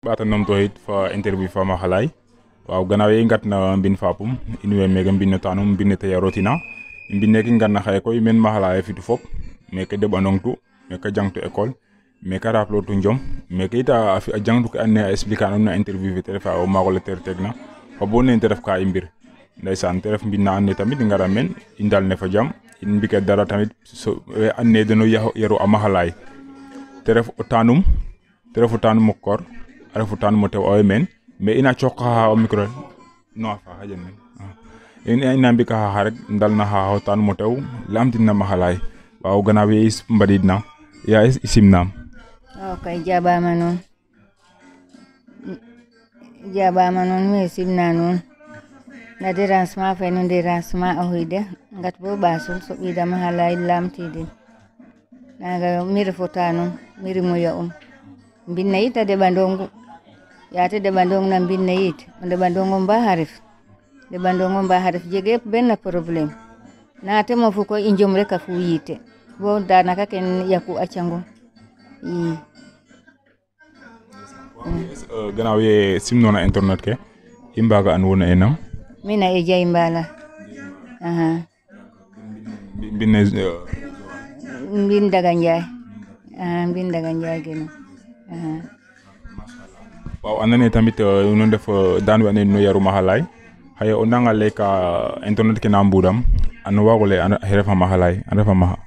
ɓata nomtoxid fa interview fa Maxalay waaw gannaaw ye i ngatna mbin Fapum in way meke mbine tanum mbine te yarotina mbin neke i ngarna xaye koy men Maxalay a fitu fop meke deɓanongtu meke jangtu école meke raplotu Njom meke it a jangtu ke andona ye a expliquer a nuun na interview fe te ref o maaxole te tegna fa bo nene te ref ka i mbir ndeysaan te ref mbin na andona ye tamit i ngara meen i ndalne fa jam i mbike dara tamit we andona ye deno yaru a Maxalay te ref o tanum o koor a refu tanum o tew owey meen mais ina cooxka o micro non fa xaƴan meen ina mbika xa rek ndalna xa o tanum o tew lamtin na Maxalay waaw gannaaw ye i mbadidna ya i simnaam kay jaɓama nuun mi simna nuun na dérangement fe no dérangement o xiide ngat bo ɓasul soɓida Maxalay lamtidin naga mi refo tanum mi rimo ya mbinne yit a deɓandongu yaate deɓandong na mbinne yit o deɓandongo mbaxa ref jege benn problème naate mofu koy i njom rek a fu yiite bo danaka ken yaku a cangum gannaaw ye simnona internet ke i mbaga an wona enam mi na e Jay Mbala mbin Daga Njaay geno waaw andona ye tamit nu ndef daan we ando naye no yaru Maxalay xaye o nanga leyka internet ke na mbudam an waago lay xe refa Maxalay a refa maxa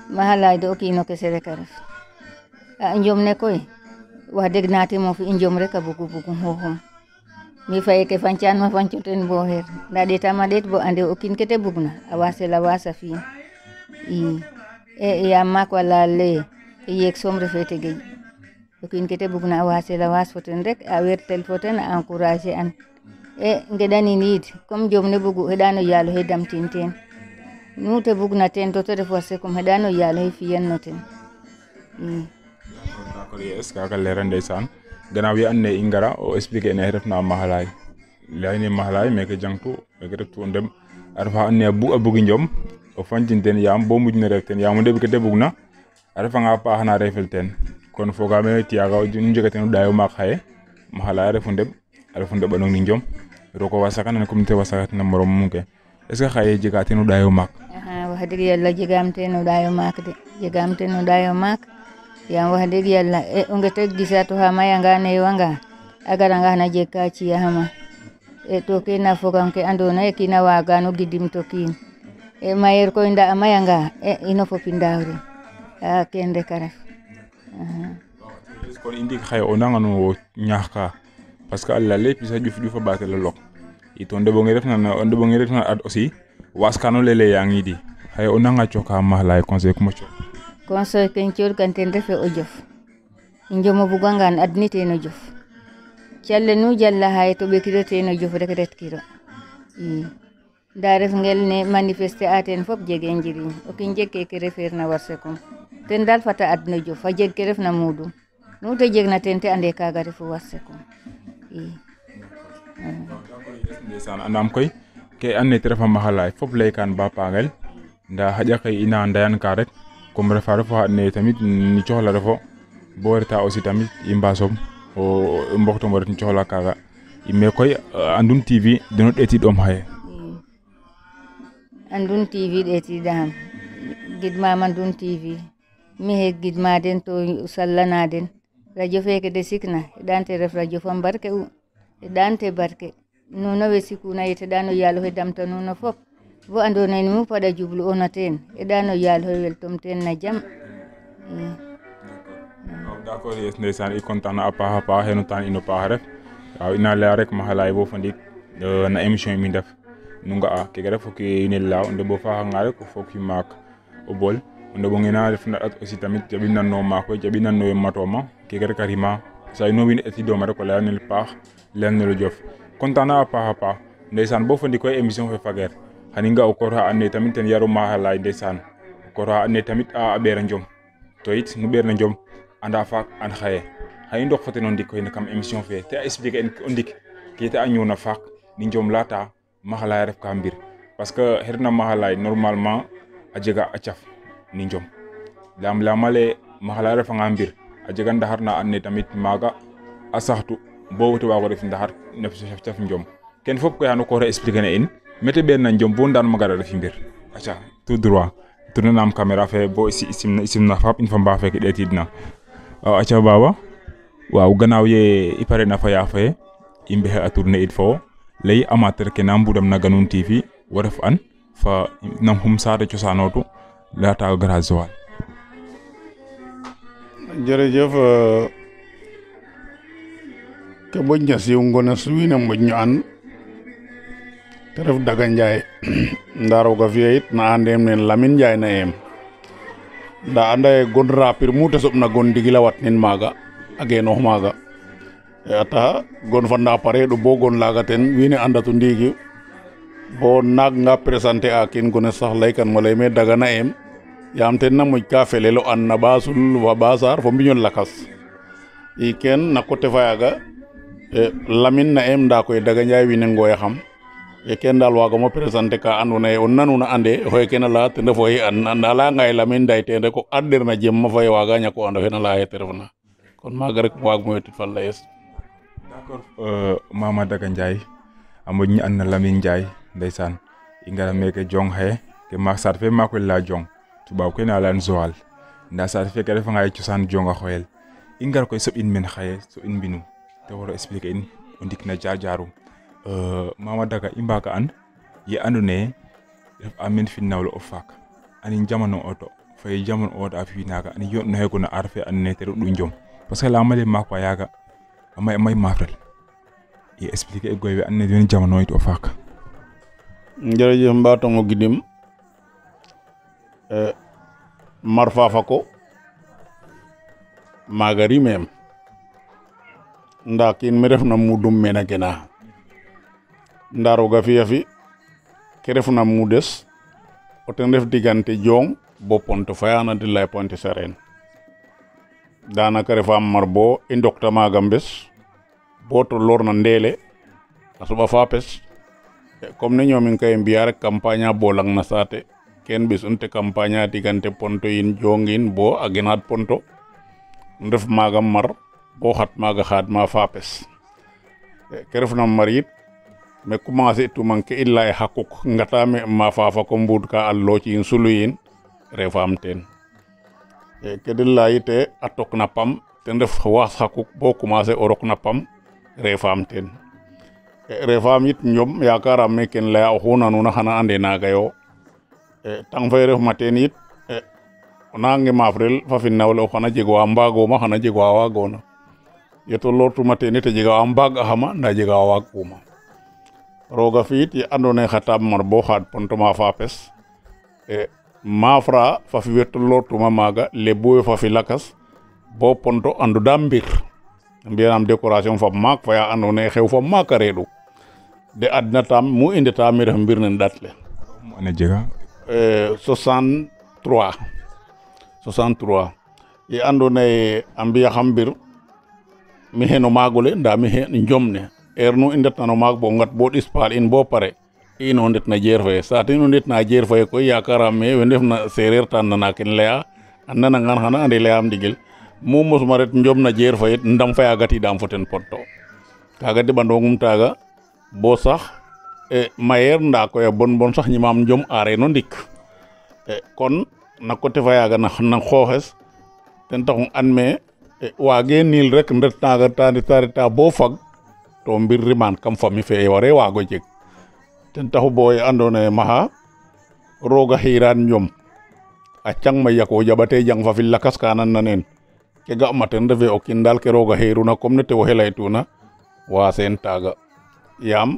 Maxalay de o kiino kese rek a ref a njom ne koy wax deg naate mofu i njom rek a bugu xooxum mi faye ke fañtaan ma fañco ten bo xeer nda ɗeetama ɗeet bo ande o kiin kete bugna a wasel a wasa fi'in yaam maak wala leye yeeg soom refe tege o kiin kete bugna a wasel a waas fo ten rek a wertel fo ten a encourager an ngeɗanin yit comme jom ne bugu xeɗano yaalo xe damtin teen nu te bugna teen to te ref warsekum xeɗano yaalo xe fiyan no ten d'accord yes kaga leera ndeysaan gannaaw ye and naye i ngara o expliquer ne refna Maxalay leyane Maxalay meke jangtu meke reftu o ndem a refa and naye a bugi Njom o fañtin teen yaam bo mujna ref teen yaam o ndeɓ ke te bugna a refanga paax na refel teen kon fogaame tiyaga nu njega teen o ɗaayo maak xaye Maxalay a refu ndeɓanong ni Njom roog wasaka nan comme te wasakatina moromum ke est ce que xaye jega teen o ɗaayo maak wax deg yàlla jegaam teen o ɗaayo maak yaam wax deg yàlla o ngete gisatu xa mayanga newanga a garanga xana jeg ka ci'axama to kene fogam ke andona ye kiina wagano gidim to kiin mayer koy nda a mayanga ino fop i ndaawrin ken rek a ref kon i ndik xaye o nangano ñaaxka parce que a lala pisa ƴuf a ɓaatela lok i to ndeɓonge refna ad aussi waskano lele yaangidi xaye o nanga cooxka Maxalay conseil kuma coox conseil ken cooɗkan ten refe o jof i njomo bugangan adni teen o jof calle nu jala xaye to ɓekiro teen o jof rek ret kiro nda ref ngel ne manifester a teen fop jege njiriñ o kiin jeg ke refeer na warsekum ten dal fata adno jof a jeg ke refna mudum nu te jeg na teen te ande kaga refu warsekum ndeysaan andam koy ke and naye te refa Maxalay fop leykan ba paangel nda xaƴa xëy ina ndayan ka rek comme refa refo xa and naye tamit ni coxla refo bo reta aussi tamit i mbasom o mboxtom o ret coxla kaga mais koy Andoon TV deno ɗeetiɗom xaye Andoon TV ɗeetidaxam gidmam Andoon TV mixe gidma den to sallana den radio feke de sikna xeɗan te ref radio fa mbarke u xeɗan te barke nuno we sikuna ye xeɗano yaalo xe damta nuno fop bo andona ye mu paɗa jublu ona teen xeɗano yaalo xe weltom teen na jam d'accord yes ndeysaan i content na a paax xeno taan ino paax ref waaw ina leya rek Maxalay bo fa ndik na émission mi ndef nu nga'a keke ref ke wiin we leya o ndeɓo faaxanga rek o foof maak o bool o ndeɓonge na refna at aussi tamit jaɓinan no maak we jaɓinan no we matoma keke rek a rima sa ino wiin we etidoma rek o leyanel paax leyanel o jof content na a paax ndeysaan bo fa ndik koy émission fe fageer xani nga o koor xa and naye tamit ten yaru Maxalay ndeysaan o koor xa and naye tamit a ɓeera Njom to yit nu ɓeerna Njom anda faak an xaye xaye i ndok fo ten o ndik koy kam émission fe te a expliquer en o ndik ke te a ñoowna faak ni Njom lata Maxalay a ref ka mbir parce que xerna Maxalay normalement a jega a caf ni Njom lam leyama leye Maxalay a refanga mbir a jega ndaxar na and naye tamit maaga a saxtu bo wote waago ref ndaxar nef caf njom ken fop koy xano ko expliquer na in mete ɓeer na njom bo ndaan ma gara ref mbir aca tout droit tourner nam caméra fe bo isimna fap in fa mbaa feke ɗeetidna aca baba waaw gannaaw ye i pare na fa yaa faye i mbexe a tourner it fo lay amateur ke na mbudam na Ganoun TV wo ref an fa nam xum saate cosaanotu laata gara Joal. jërëjëf ke moƴna siiw ngona wiin we moƴno an te ref Daga Ndiaye nda roga fiya yit na andem nen Lamine Ndiaye na em nda anda ye gon rapir mu te soɓna gon ndigil a wat nin maaga a genoox maaga a taxa gon fa nda pare ɗo bo gon laaga ten wiin we andatu ndiigi bo naaganga présenter a kiin gone sax laykan mo lay me Daga na em yaam ten na moƴ ka felelo an na ɓasul fa ɓasar fo mbiñol lakas i ken na coté fa yaaga Lamine na em nda koy Daga Ndiaye wiin we ngooya xam e ken dal waagamo présenter ka andoona yee o nanuna ande oxe kene laya ten refu ye anda layanga ye Lamine Ndiaye ten rek o adderna jem ma fa ye waaga ñako ando fe na laya ye te refna kon maaga rek waagmo wetit fa layes. D'accord Mama Daga Ndiaye a moƴni an na Lamine Ndiaye ndeysaan i ngara meke jong xaye ke maak saate fe maak we leya jong tubaab koy na leyan Joal nda saate fe ke refanga ye cosaan jong a xoyel i ngar koy soɓ in men xaye soɓ in mbinu te waro expliquer in o ndik na jaar jaarum Mama Daga i mbaaga and ye andoona yee ref a meen fi nawle o faak ani jamano oto fa ye jamano o a fi naaga ani yoɗ no xeeguna aar fe andoona yee te reɗ'u njom parce que layama le maak wa yaaga a may maafrel i expliquer e goy we andoona yee den jamano it o faak. jërëjëf mbatongo gidim mar fafa ko maaga rimem nda kiin me refna mudum mena kena nda roga fiya fi ke refna mudes o ten ref digante jong bo Ponto Fayana de lay Pointe Sarene danaka refa mar bo i ndokta maaga mbes bo to lorna ndeele a soɓa fapes comme ne ñoomin kay mbiya rek campagne a bolang na saate ken ɓesun te campagne a digante Ponto yin jongin bo a genad Ponto ref maaga mar bo xat maaga xaadma fapes ke refna mar yit me commencer tuman ke i lay xa kuk ngata me ma fafa ko mbuud ka a looci sulu yin refam ten ke de layite a tok na pam ten ref waas xa kuk bo commencer o rok na pam refam ten refam yit njom yakaram me ken leya oxu nanuna xana ande naga yo tang fay ref ma ten yit o nange maafrel fa fin nawle o xana jeg wa mbagoma xana jeg wa wagona yeto lortuma ten it a jega wa mbaag axama nda jega wa waag uma roga fiit ye andoona yee xa taab mar bo xaad Ponto ma fapes maafra fa fi weto lortuma maaga lebu we fa fi lakas bo Ponto andu da mbir mbiyanam décoration fa maak fa ya andoona yee xew fa maak a reeɗu de adna tam mu i ndeta mi ref mbir ne ndat le ane jega 63 ye andoona yee a mbiyaxam mbir mi xeno maagole nda mi xen njom ne nu i ndetna no maag bo ngat bo ɗispaal in bo pare ino ndet na jeer faye saate ino ndet na jeer faye koy yakaram me we ndefna sereer tan nana ken leya a nanangan xana ande leyam ndigil mu mosuma ret njom na jeer faye ndam fa yagatidam fo ten Ponto kaga deɓandongum taga bo sax mayeer nda koy a bon sax ñimam njom are no ndik kon na coté fa yaga na xooxes ten taxu an me waage niil rek ndet naga ta reta bo fag to mbir riman kam famille fe ware waago jeg ten taxu bo andoona yee maxa roga xiiraan njom a cangma yako jaɓate jang fa fil lakas ka nan na neen ke ga'ma ten refe o kiin daal ke roga xiiruna comme ne tewo xe laytuna waaseen taaga yaam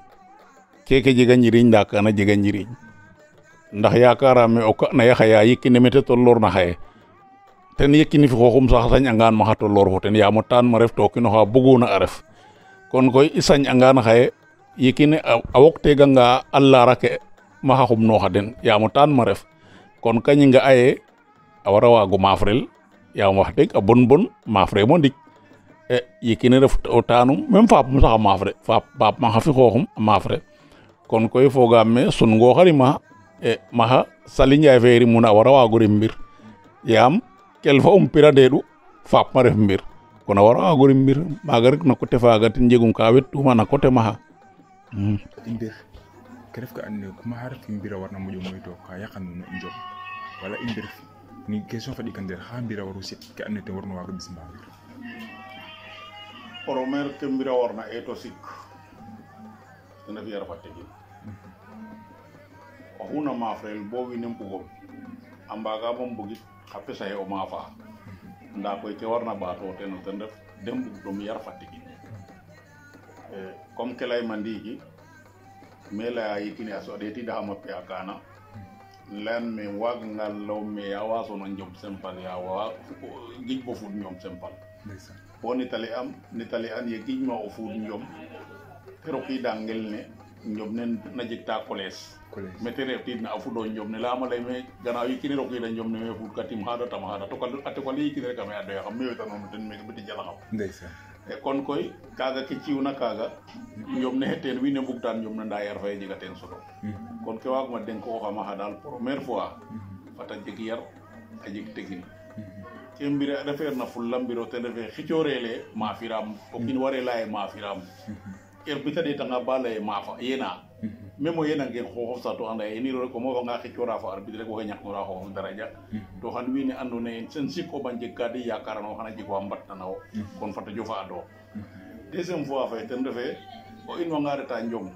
keke jega njiriñ nda kana jega njiriñ ndax yakaram me o ka na yaxaya yikine mete tolloorna xaye ten yekini fi xooxum sax sañ'angaan maxa tolloor fo ten yaam o taan ma ref to o kiin oxa buguna a ref kon koy i sañ'angaan xaye yikine a wokteganga a laara ke maxa xumnooxa den yaam o taan ma ref kon kañ nga aye a wara waago maafrel yaam wax deg a bon maafre mo ndik yikine ref o taanum même faapum sax a maafre faap maxa fi xooxum a maafre kon koy fogaam me sun ngooxa rima maxa Sali Ndiaye fe rimuna a wara waago rim mbir yaam kel fa pira deeɗu faap ma ref mbir kono a wara waago rim mbir maaga rek no coté faaga ten jegum ka wet'uma na coté maxa mbir ke ref ka and naye kuma ref mbir a warna moƴo moyto ka yaqan no njom wala i mbir ni question fa ɗikandeer xa mbir a waru sit ke and naye ten warno waago ɓis mba mbir premier ke mbir a warna eeto sik ten ref yar fa tegin oxuna maafrel bo wiin we mbugom a mbaagamo mbugit xa pesaxe o maafa ndaa koy ke warna ɓaato ten ten ref de mbugdom yar fa tegin comme ke layma ndiiki me laya yitine a ɗeetidaxama pe a kaana layan me waaganga law me a waasono njom sempal ya wa gij bo fud njom sempal bo nitali an ye gijma o fuud njom te rokiida ngel ne njom ne na jegta kolees me te reftiidna a fudo njom ne layama lay me gannaaw yikini rokiida njom ne me fuud ka tim xaada tam xaada a tokale yikini rek a me a doya xam me wetanoonu ten meke beti jalaxam kon koy kaaga ke ciwna kaaga njom ne xeteen wiin we mbugtaan njom ne ndaa yar faye jega teen solo kon ke waaguma denk oxama xa daal première fois fata jeg yar a jeg tegin ke mbir a refeer na fulla mbiro ten refe xicooreele maafiraam o kiin ware laye maafiraam bita ɗeetanga ba laye maafa yena même o yenangeen xooxof sax to anda ye eniro rek o moofanga xicoora fa arbitre rek oxe ñaknora xooxof daraja to xan wiin we andoona yee sen sik o ban jeg ka de yakarano xana jeg wa mbatnana wo kon fata jofa ado deuxième fois fay ten refe o inwanga reta njom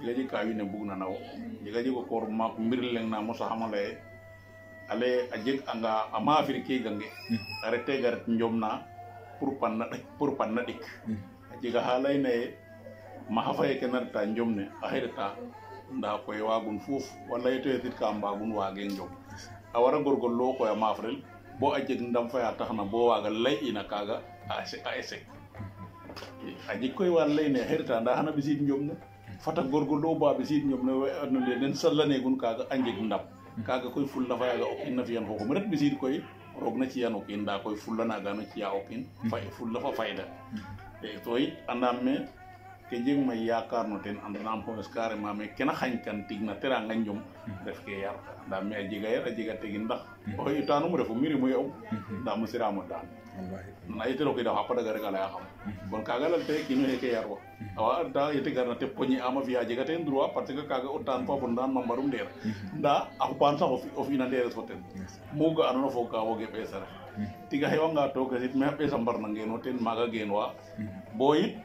jega jeg ka wiin we mbugnana wo jega jeg o koor maak mbir leng na mosaxamo laye ale a jeg anga a maafir ke gange a rete ga ret njom na pour pan na ɗik a jega xa layna ye maxa faye ke na reta njom ne a xay ndaa koy waagun fuuf wala ye to yetit ka mbaagun waage njom a wara gorgorloox koy a maafrel bo a jeg ndam fa ya taxna bo waaga lay'ina kaaga a échec a jeg koy wa layna ye xay ndaa xana ɓisiid njom ne fata gorgorloox ba ɓisiid njom ne we andoona yee den salaneegun kaaga a njeg ndam kaaga koy fulla fa yaaga o kiin na fi'an xooxum ret ɓisiid koy roog na ci'an o kiin ndaa koy fulla naaga no ci'a o kiin fulla fa fayda to yit andaam me ke jegma yaakaar no ten andanaam xomes carrément mais kena xañkan tig na teranga njom ref ke yar ndaa me a jega yar a jega tegin ndax oxe utaanum refo mirimo yo'um ndaa mosiraamo daan na yite rokiida xa padaga rek a laya xam bon kaaga lalta ye kiino xeke yar wa awa reta yete garna te poñe ama fi'a a jega teen droit parce que kaaga o taan fa fo ndaan ma mbaru ndeer ndaa a xupaan sax o fi'ina ndeeres fo ten mu ga'anoona foog ka foge ɓees a ref tiga xewanga took it me a ɓees a mbarna ngeeno ten maaga geenwa bo yit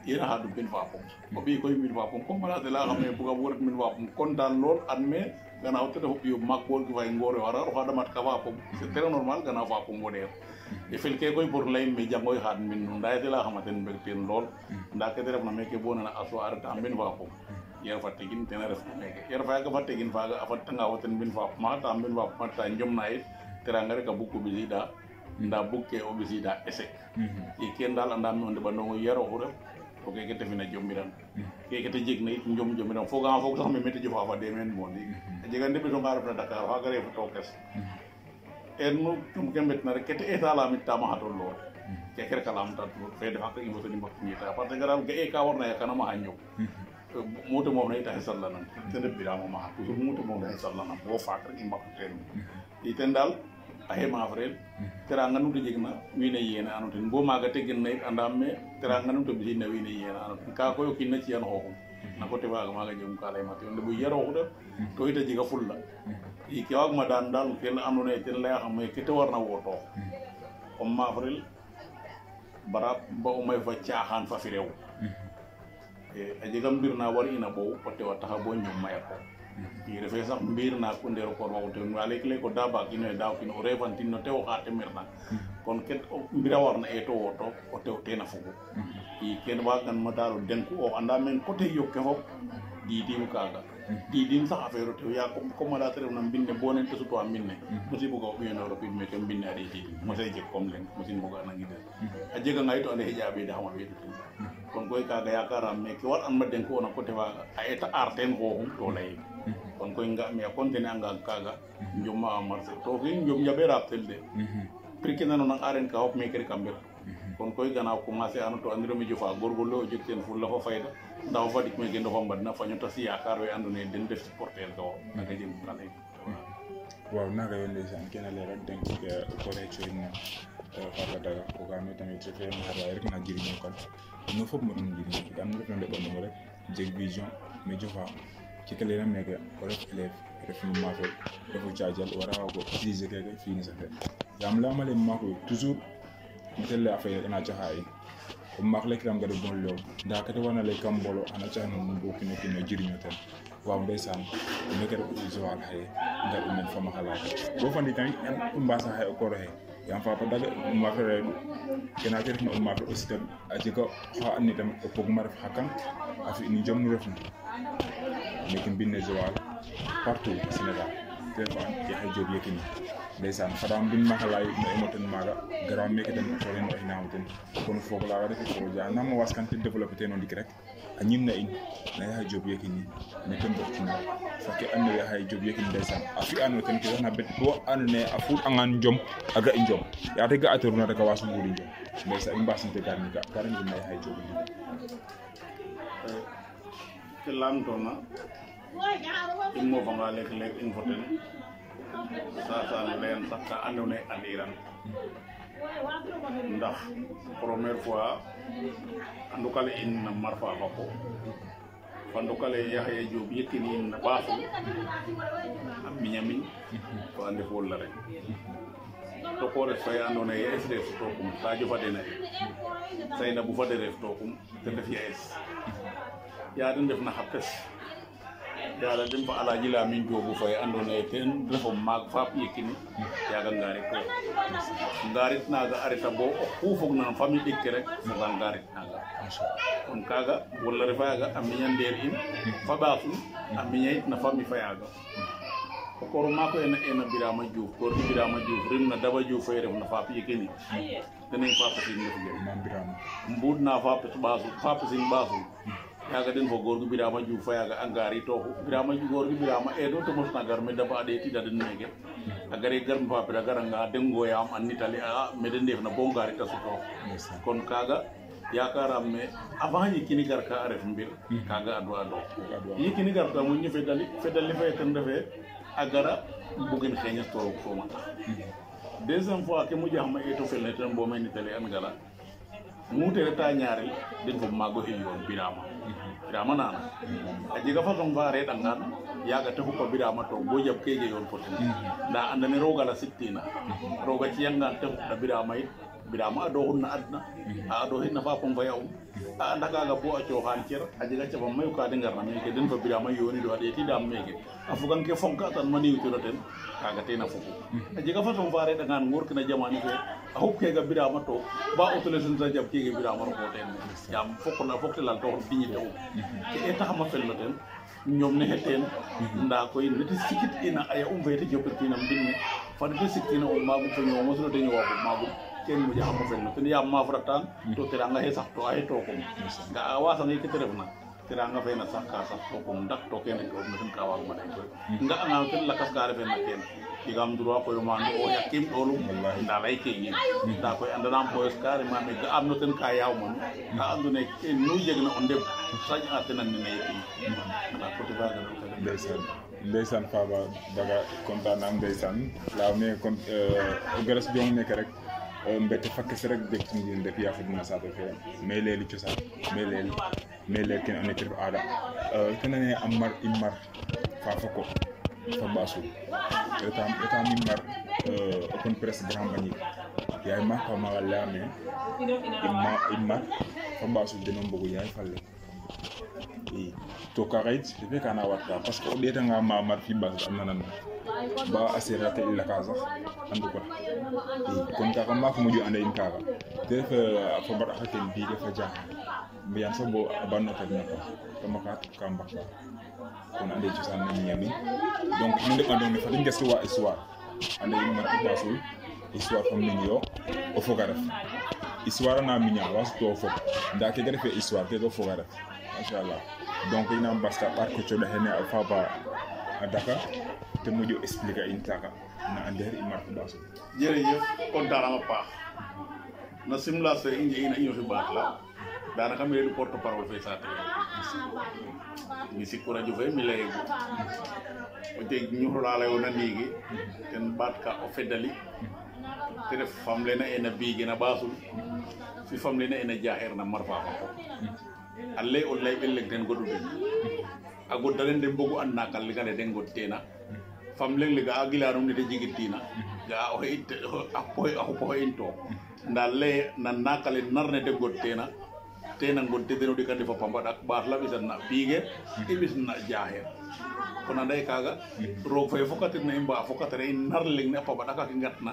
yena xa dumbin faapum o ɓiy koy mbin faapum comme malade la xam ne buga bo ret mbin faapum kontaan lool an me gannaaw te refo ɓiyo maak bool ki fay ngoor wara oxa damat ka faapum c'est très normal gannaaw faapum woneer e fel ke koy pour layin me jangoy xaad mbin nu ndaa yete la xama ten mbeg teen lool ndaa kete refna meke bo nana a soir reta mbin faapum yar fa tegin tena ref meke yar fa yaaga fa tegin faaga a fatanga fo ten mbin faapum a xata mbin faapum a reta njom na yit teranga rek a bug ko ɓisiida ndaa bug ke o ɓisiida échec i ken daal andaam me o ndeɓandongo yarooxu ref to keke te fina jombiran keke te jeg na it jombiran fogama foog sax me mete jofa fa de men mo ndik a jega ndeɓetonga refna Dakar faga refu tokes nu cum ke mbetna rek kete eta lamit tama xa tolloor keke rek a lamta fe defa ka i mosoni mbak ñita parce que daal ga'e ka warna yakana maxa ñow mute moof na it a xesallanan ten ref biramo maxa toujours mute moof na xesallanan bo faak rek i mbak teen i ten daal a maafrel teranga nu te jegna wiin we yeena ano ten bo maaga tegin na it andaam me teranga nu te ɓisiid na wiin we yeena ano ten kaa koy o kiin na ci'an xooxum na coté faaga maaga jegum ka layma ten ndeɓu yarooxu ref to it a jega fulla i ke waagma daan daal ke andoona yee ten layaxam ke te warna wootoox o maafrel bara ba o may fa caaxaan fa fi rew a jega mbir na war ina ɓoow o tew a taxa bo ñom maya ko i refe sax mbir na ku ndeero koor waxu ten wa leeg-leeg o daaba kiino ye daaw kiino o refantin no tew oxa temerna kon ket mbira warna eeto woto o tew teen a fogu i ken waaganma daal o denku o anda men coté yoq ke fop diidim kaaga diidim sax affaire o tew yaa comme ala te refna mbine bo nen te sutwa mbine mosi buga o ɓiyeno rokiid meke mbine a ɗeetidim mose jeg comme leng mosin buga nangiden a jeganga yit o ande xeƴa ɓeede xama ɓeedu ten kon koy kaaga yaakaram me ke war anma denku ona coté faaga a eta aar teen xooxum to leyim kon koy nga me a continuer anga kaaga njom a marché to fi njom njaɓe raab tel de prix ke nanoona aren ka fop meke rek a mbir kon koy gannaaw commencer ano to andiro me jofa gorgorlu o jeg teen fulla fa fayda ndaa o fadik meke ndofa mbadna faño tas yaakaar we andoona yee den ndef supporter ka wo naga jegum ka lay waaw naga yo ndeysaan kena leeral denk kore coyna faga daga programme tamit refe maxaɓaye rek na jiriño kan no fop mo ɗum jiriño am ref no ndeɓanongo rek jeg vision mais jofa keke lena meke o ref élève ref no mafe refu cadial wara wago utiliser keke fini safe yam leyama le makoy toujours mete leya faye ana caxa in o maak le kiram gade bon lew nda kete warna ley kam mbolo xana cax no bo kino kino jiriño ten waaw ndeysaan meke ref Joal xaye ngar u men fama xalaat bo fandi tamit i mbasa xaye o kooro xe yam faapa daga mafe reedu kena ke refna o mafe aussi tam a jega xa and naye tamit o pogum a ref xa kang a fi ni jom nu refna meke mbine Joal partout Sénégal te ref Yaxya Diop Yekini ndeysaan fadam bin maxalay no emoten maaga gara meke den tolen o xinaxu ten kon foog laaga refe projet a nama waskan te développer ten o ndik rek a ñimna in na Yaxya Diop Yekini meke mboktina fa ke and naye Yaxya Diop Yekini ndeysaan a fi'ano ten ke saxna bet bo and naye a fuɗ'angan njom a ga i njom ya te ga'atoruna rek a waas nguɗi njom ndeysaan i mbasinte garni ga ka ngim na Yaxya Diop ke lamtona in mofanga leeg-leeg in fo ten sasana leyan sax ka andoona yee andiran ndax première fois a ndukale in na marfa fako fa ndukale Yaxya Diop Yekini in na ɓasul a miña miñ to a ndef wol la rek to ko res fay andoona yee es ref tokum Sadio Fade ne Seynabou Fade ref tokum ten ref ya es ya den ndef na xa pes yàlla dem fa Alaaji Lamin Joobu Fay andoona yee ten refo maag faap Yekini yaaga ngaarit koy ngaarit naaga a reta bo oxu fog na famille ɗik ke rek foga ngaarit naaga kon kaaga wala refa yaaga a miña ndeer in fa ɓaasum a miña yit na famille fa yaaga o koor maako ena Birama Diouf koor ki Birama Diouf rim na Daba Diouf fay ref na faap Yekini tenen faapatin ndef gen mbuud na faapes ɓaasum faapesin ɓaasum yaaga den fo goor gu Birama Diouf fa yaaga a ngaari tooxu goor gu Birama eedo to mosna gar me daba a ɗeetida den meke a gare gar faapes a garanga den ngooyaam a nitali a me de ndefna bo ngaari ta sutoox kon kaaga yakaram me avant Yekini gar ka a ref mbir kaaga adwa a dox Yekini gar ka moƴno fedali fe ten refe a gara bugin xeñes to roog sooma tax deuxième fois ke moƴaxama eeto fel ne ten bo me nitali an gara mute reta ñaarel den fo maago xeñoon Birama nana a jega façon fa reɗangan yaaga te xupa Birama to bo jab kege yoon fo ten nda andane rooga la sittina rooga ciyangan te xuɗa Birama yit Birama a doxun na adna a adoxin na fapong fa ya'um a anda kaaga bo a cooxaan cer a jega cabam mayu ka de ngarna meke den fa Birama yoonido a ɗeetidaam meke a fogan ke fonkatan ma niwtiro ten kaaga ten a fogu a jega façon fa reɗangan ngoor ke na jamano fe a xup kega Birama to ba autole sen sa jab kege Birama roko ten yaam fok te lal to dignité um ke e taxama felno ten ñoom ne xeteen nda koy nete sikit ina aya fete jopirtina mbinne fadete siktina o maagum fo ñoow mosuno te ñowago maagum ken moƴaxama felno ten yaam mafratan to teranga xe sax to a xe tokum ga a wasange kete refna teranga fena sax ka sax tokum ndak to kene ke no ten ka waaguma lay koy nga anga ten lakas ka refena ken jegam droit koy mando o yakim ɗolum nda lay ke yin nda koy andanam poes carrément mais ga am no ten ka yaw man ka andona ye nu jegna o ndeɓ sañ a tenan nene Yekini anda coté faga ndeysaan Faba daga kontaan am ndeysaan laaw me kon o garas jong meke rek mbete fakkes rek jeg tingin rek ya fadina saate fe mais leeli cosaan mais leel ken ane ke ref aada tenane a mar i mar fa foko fa ɓasul etam i mar open presse grand Mbagnick yaay ma ka maga leyame i mar fa ɓasul deno mbogu yaay falle i to kaga yit refe kana watka parce que o ɗeetanga ma mar fi ɓasul a nanan ba a seera te i laka sax andu kot i kon kaga maak moƴo anda in kaga te ref a fobar axa ken biige fa jang mbiyan sax bo a bannotat na ko to maka ka mbaka kon ande cosaan na miñamin donc nu ndeɓandong ne fat i ngestuwa histoire ande in mar i ɓasul histoire fo miñ yo o fog a ref histoire ana miña wa suto o fog nda kega refe histoire kega o fog a ref machallah donc ina mbasta ɓaat ko coɗa xene a Faba a daka te moƴo expliquer in kaaga na andeer i mar fo ɓasul jërëjëf kontaanam a paax na Fimela se i njeg'ina in o xibaar la daanaka mi reɗ'u porte parole fe saate fe mi sikku radio fe mi leyego o jeg ñuxlala yo na ndiigi ten baat ka o fedali te ref fam lena ena biige na ɓasul fi fam lena ena jaxeer na marfa fa fop a ley o ley ɓel leng ten godu den a goddalen den mbogu an nakal legale den god tena fam leng le ga a gilanum nete jigittina ga a xupoxe in to nda ley na nakale narne de god tena tena god te deno ɗika ndefa pambaɗak ɓaat la ɓisan na piige i ɓis na jaxeer kono ande kaga roog fe fokatir na i mba fokatare in nar leng ne a pambaɗaka ke ngatna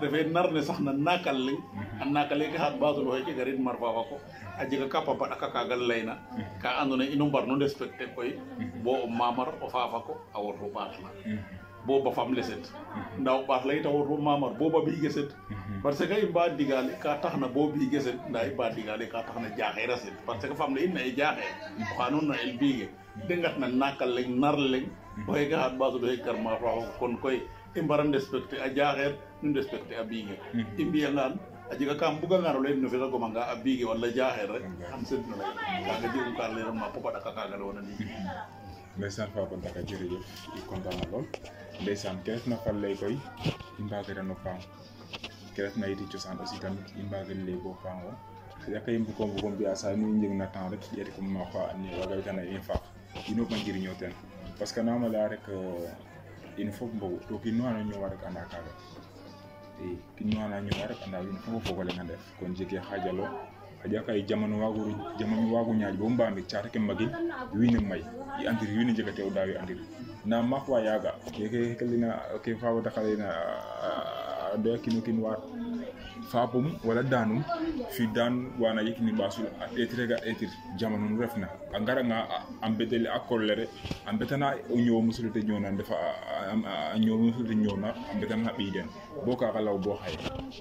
refe nar ne sax na nakal leng a nakale ke xaat ɓasulo xeke garid mar fafa ko a jega ka pambaɗaka kaga leyna ka ando naye ino mbar no respecter koy bo o mamar o fafa ko a woto ɓaat la bo ba fam leset nda o ɓaat la yit a woto mamar bo ba ɓiige set parce que i mba digale ka taxna bo ɓiige set nda i mba digale ka taxna jaxeer a set parce que fam le in na e jaxeer oxa nuun na el ɓiige de ngatna nakal leng nar leng o xeke xaat ɓasulo xe karma faxo kon koy i mbara respecter a jaxeer nu respecter a ɓiige i mbiyangaan a jega ka mbugangano ley no fesa gomanga a ɓiige wala jaxeer rek xam sedno ley kaga jegum ka leeranma popaɗaka kaga lewona ndiiki ndeysaan Fapal Ndaka jërëjëf i kontaan na lool ndeysaan ke refna fa lay koy i mbagiran o paam ke refna yiti cosaan aussi tamit i mbagin lay bo paango xaƴa kay mbuko mbiya sa nu i njeg na temps rek ƴeeti comme ma xa ando naye waga wetana in faax ino ɓa njiriño ten parce que nama leya rek in fop mbogu to kiin nu ando ñoowa rek anda kaga i kiin nu anda ñoowa rek anda wiin fofo fogo lenga ndef kon jege xajalo xaƴa kay jamano waagu ñaaj bo mbamir caate ke mbagin wiin may i andir wiin njegate o daaw i andir nda maak wa yaaga keke lina ke Fapal Ndaka leyna a doya kiino kiin wa fapum wala danum fi dan wana yikini ɓasul a ɗeetirega ɗeetir jamano nu refna a ngaranga a mbedele a kollere a mbetana o ñoowo musulete ñoowna ndefa a ñoowo musulete ñoowna a mbetana ɓiy den bo kaga law bo xaye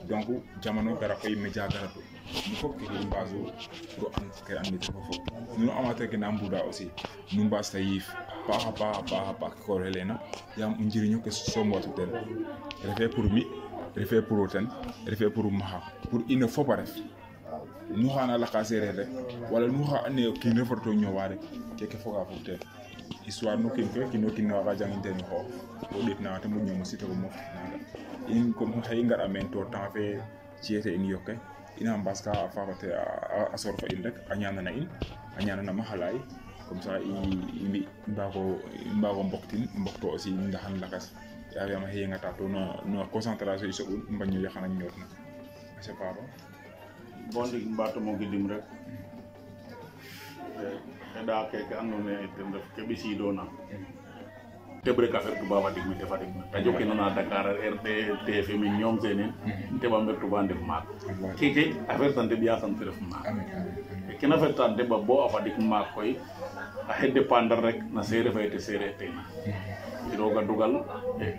donc jamano gara koy média garatu nu fop keke i mbasu pour an ke andite fo fop nuno amateur ke na mbuda aussi nu mbasta yiif paaxa paax ke koor lena yaam o njiriño ke soom watu ten refe pour mi refe pour o ten refe pour maxa pour ino fop a ref nu xana laka sereer rek wala nu xa ande o kiin refato ñoowa rek keke foga fog ten histoire no kiin koy kino kiin waga jangin ten xoox bo ɗeet naga te moƴno mositogo mof naga in comme xaye i ngar men to temps fe ciyete in yoke ina mbaas ka a fafate a sor fa in rek a ñanana in a ñanana maxalay comme ça i mbago mbokto aussi ndaxan lakas yaam a xeyengata to no concentration i soɓun i mbaño yaxana ñootna c'est pas bon bo ndig mbatomo gidim rek xeɗa keke andoona yee ten ref ke ɓisiidoona teɓ rek a fer Touba Fatick mete Fatick radio ke nana Dakar TFM in ñoom seenin teɓa mber Touba ndef maak keke a fertan teɓ yasam te ref maak kena fertan teɓa bo a Fatick maak koy a xe dépendre rek na seereer fe te seereer tena roga dugal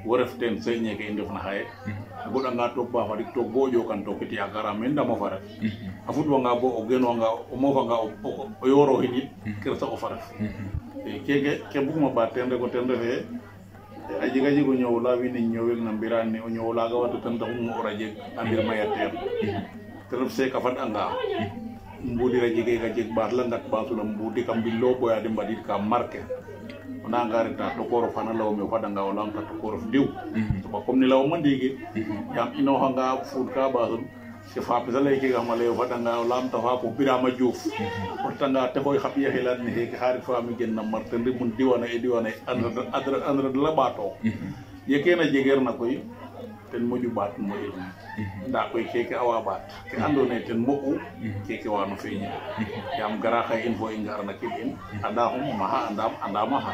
wo ref ten señeke i ndefna xaye a goɗanga took ba Fatick took bo o ƴokan tookit yakara me ndamo fa ref a futwanga bo o genwanga o mofanga o yooroxin yit kersa o fa ref keke ke bugma ɓaat ten rek o ten refe a jega jego ñoow la wiin we ñoowel na mbiraan ne o ñoow laga watu ten taxum o jeg a mbir maya teer te ref seek a fad'anga mbudira jegega jeg ɓaat la ngat ɓasula mbudi kam mbilo boya de mbadid ka marqué o nanga reta tokorof xana lawome o fadanga o lamta tokorof diw soɓa comme ni lawoma ndiiki yaam inoxanga fuud ka ɓasul ke fapesa ley kegama ley o fadanga o lamta faap o Birama Diouf o retanga tefoy xa ɓiya xelan ne xeke xarit fami gen na mar ten rimun diwana e diwana andra la ɓaato ye kene jegeerna koy ten moƴu ɓaat moƴu nda koy keke awa ɓaat ke andoona yee ten moƴu keke wano feeñe yaam gara xaye in fo i ngarna kin in anda xum maxa anda maxa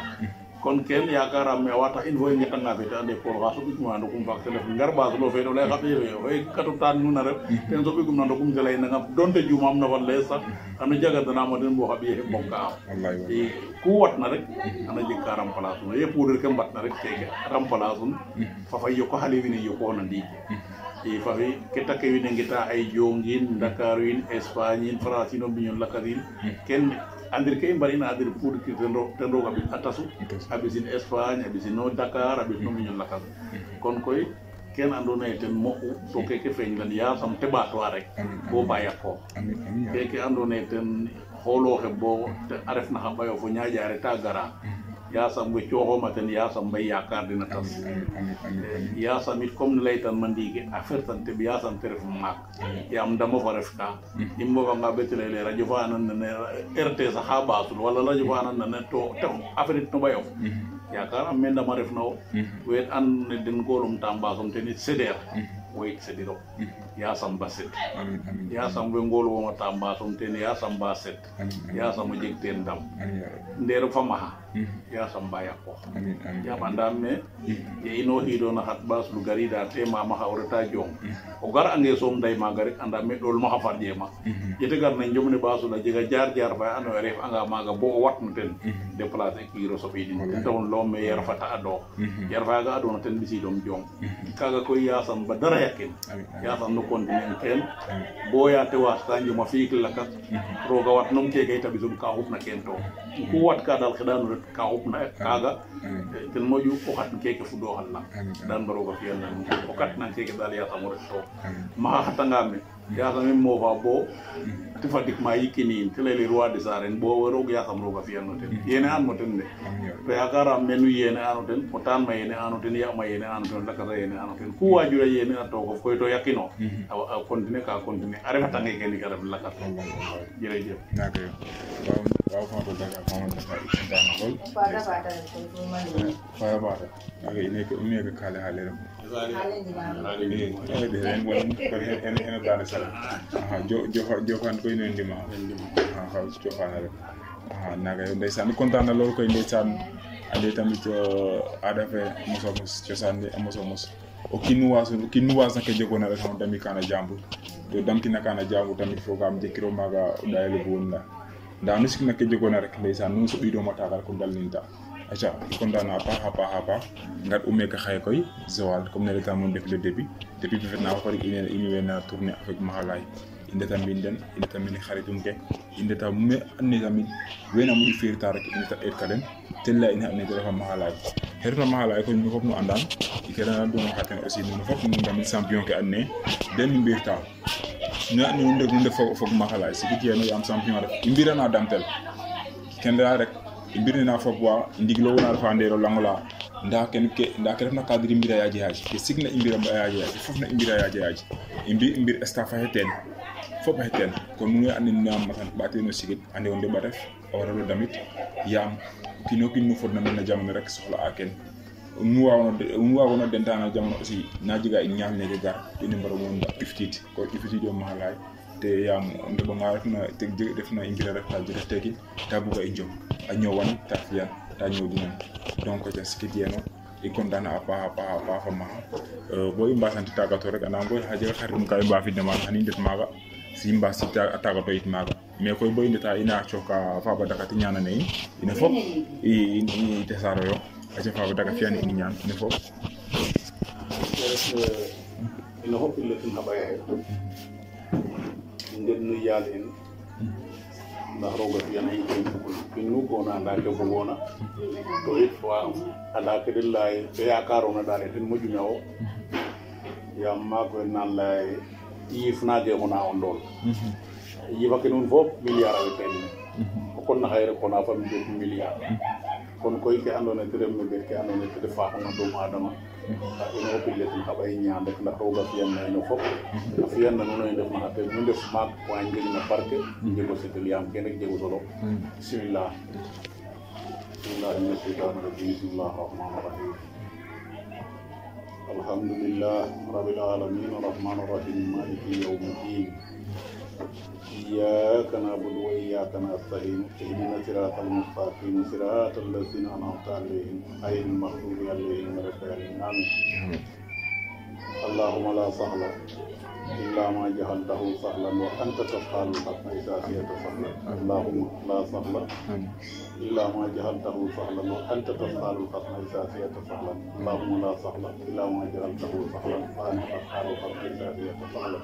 kon ken yakaram me a wa tax in fo i ngetanga fete ande koor xa soɓigum na ndokum faak te ref ngar ɓasulo feet o lay xa ɓiye fe oxe katutan nuun a ref ten soɓigum na ndokum te ley nangam donte jumam na fa lay sax xano jagandanama den bo xa ɓiye xe mbokka am i ku watna rek xana jeg ka remplace una ye poudre ke mbatna rek keke remplace un fafa yoko xale wiin we yokoona ndiiki i fafi ke take wiin we ngeta ay Dionguine Dakar in Espagne in France in o mbiño lakas in ken andir ke i mbarina andir poudre ke ten roog a ɓis a tasu a ɓisin Espagne a ɓisino Dakar a ɓisno mbiño lakas kon koy ken andona ye ten moƴu to keke feñlan yasam teɓatoa rek bo baya ko keke andona ye ten xooloxe bo a refna xa ɓayo fo ñaƴare ta gara yasam we cooxoma ten yasam mbay yakar dina tas yasam it comme ne leytan ma ndiige a fertan teɓ yasam te ref maak yaam ndamo fa ref ka i mbofanga ɓetelele radio fa nan nene RTS xa ɓasul wala radio fa nan nene to affaire it no ɓayof yakaram me ndama refna o we an ne den golum ta mbasum ten it seder woyit sediro yasam ba set yasam we ngol woma ta mbasum ten yasam ba set yasam o jeg ten ndam nder fa maha yasam ba yakko yam andam me ye ino hido na hat bas lu garida te ma maha o reta jom o gar ange som day maga rek andam me dol maha far jema yete gar na jomne basu la jega jar fa ano ref anga maga bo o watnu ten déplacer kiro so bidin don lo me yer fata ado yer fa ga ado na ten bisi dom jom kaga ko yasam ba dara yakin yasam no continue ken bo ya te was tanju ma fikil lakat roga wat nom ke gay tabisum ka hubna ken to ku wat ka dal khidan ka hubna kaga ten moju o hat ke fu do halla dan baro ga fiyan nan o kat nan ke dal yasam rek to ma hatanga me yasam mo fa bo ti fadik ma yikini telele roi des arènes bo woro yasam roga fiyan no ten yene an mo ten de to yakara menu yene anu ten o tan ma yene anu ten ya ma yene anu ten lakata yene anu ten ku wajura yene to ko koy to yakino a continue ka continue are fata ngay ken ka def lakat jere jef naka waaw fa do daga fa mo dafa itan gol pada ko man naka ine ka kale halere de ren won ko en dana sala jo fan ko ine ndima ha jo fan rek naka yo ndaysan kontaan na loolu koy ndaysan ande tamit ada fe mos ciosande mos o kinu wasu ke jogona rek on dami kana jambu to damkina kana jambu tamit fo kam je kiro maga dayele bonna nda no sikna ke jogona rek ndaysan no so bido mata ko dalninta acha kondana pa ngat umme ka xay koy Joal comme ne l'état mon def le début depuis bi fetna ko rek ini wena tourner avec mahalay indeta minden indeta min kharitum ke indeta me anni tamit wena mu firta rek indeta et kaden tella ina anni dafa mahalay herna mahalay ko ñu fop nu andan ikena do haten aussi nu fop nu tamit champion ke anne den mbirta na ñu ndeg fop mahalay ci ki yeno am champion rek imbira na damtel ken la rek imbirni na fop wa ndiglo wona fa ndero langola nda ken na cadre mbira yaji haji ke signa imbira yaji fof na imbira yaji imbir staff heten fop heten ko nu andi nam matan baté no sigit andi wonde ba def wara damit yam kino fodna na jamono rek soxla aken nu wawono dentana jamono aussi na jiga in ñaan ne gar dini mbaro mo nda iftit ko iftit do malay te yam ndo ba ngarna te def na imbira rek ta jere teki tabuga e jom a ñowan ta fiyan ta ñodina donc ta skitieno e condana apa fa ma bo imba santi tagato rek ana ngoy haje xarim kay ba fi dema hani ndet maga simba sita tagato it maga mais koy boy ndeta ina choka fa ba dakati ñana ne ina fop i tesaro yo aje fa ba daga fiyan ni ñaan ina fop ina hop ile tin habaye ndet nu yalen ndax roga fiyan ay nu ko na nda ke bogona to it wa ala ke dillahi be yakarona dale tin moju ñawo yam ma ko nan lay yifna ge mona on dol yifa ke nun fop milliard ay pen ko na xayre ko na fam de milliard kon koy ke andona tere me be ke andona tere fa ko do adama ino pille tin xabay ñaan rek ndax roga fiyan na no fop fiyan na no def ma te ñu def ma ko ngir na barke ngir setel yam ken ak jego solo bismillah bismillahir rahmanir rahim alhamdulillah rabbil alamin arrahmanir rahim maliki yawmiddin إياك نعبد وإياك نستعين اهدنا الصراط المستقيم صراط الذين أنعمت عليهم غير المغضوب عليهم ولا الضالين آمين اللهم لا سهل إلا ما جعلته سهلا وأنت تفعل الحكم إذا شئت سهلا اللهم لا سهل إلا ما جعلته سهلا وأنت تفعل الحكم إذا شئت سهلا اللهم لا سهل إلا ما جعلته سهلا وأنت تفعل الحكم إذا شئت سهلا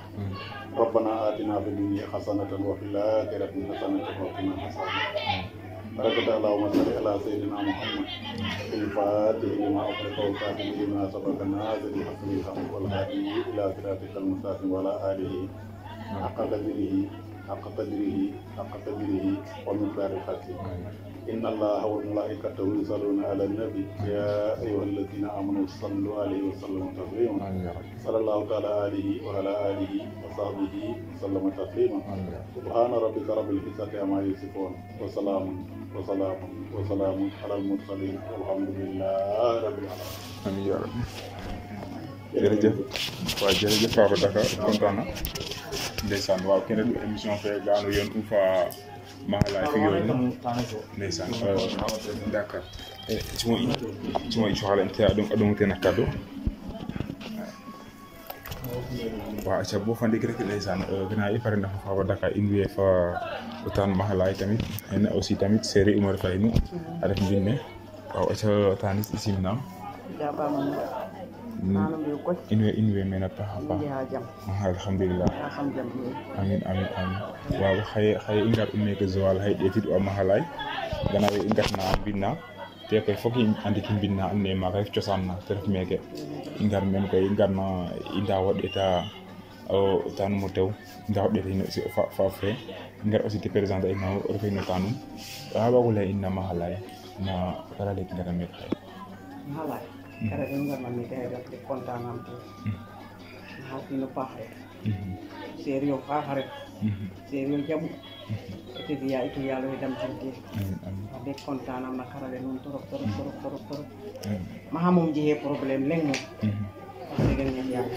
ربنا آتنا في الدنيا حسنة وفي الآخرة حسنة وقنا عذاب النار بركة اللهم صل على سيدنا محمد الفاتح لما أغلق والكاتب لما سبق الناصر الحق بالحق والهادي إلى صراطك المستقيم وعلى آله حق قدره ومقدار الحق. إن الله وملائكته يصلون على النبي يا أيها الذين آمنوا صلوا عليه وسلموا تسليما. صلى الله تعالى عليه وعلى آله وصحبه وسلم تسليما. سبحان ربك رب العزة عما يصفون وسلام على المرسلين والحمد لله رب العالمين. amiin yaa rabbi. jërëjëf waaw jërëjëf Papa Daka kontaan na ndeysaan waaw kenn du émission fee gaanu yoon u fa mahalay fi yoon ndeysaan d'accord cimo i coxala te aɗong ten a cadeau waaw aca bo fa ndik rek ndeysaan gannaaw i pare na fa Papa Daka in way fa taan mahalay tamit xena aussi tamit série Oumar Faye nu a ref mbin ne waaw aca tanis i simnam in way meen a paax a paax alhamdulillah amin waaw xaye i ngar u meke Joal xaye ɗeetid u a Maxalay gannaaw i ngatna mbina te koy fok i andiki mbina and naye maaga ref cosaan na te ref meke i ngar meen koy i ngarna i ndaawa ɗeeta tanum o tew i ndaawa ɗeeta faaf fe i ngar aussi te présenter ina refay no tanum a waago lay in na Maxalay na kara let ngara meke xaye Maxalay kara ɗum ngarna meke hay rafde contanam to hawtino paaxe serio faaxa ref serio jaɓu ete fiya ito yaalo e damtinte ade contanam na karale noon torop maxa moom jege probléme leŋ moom wax degen ñef yaalo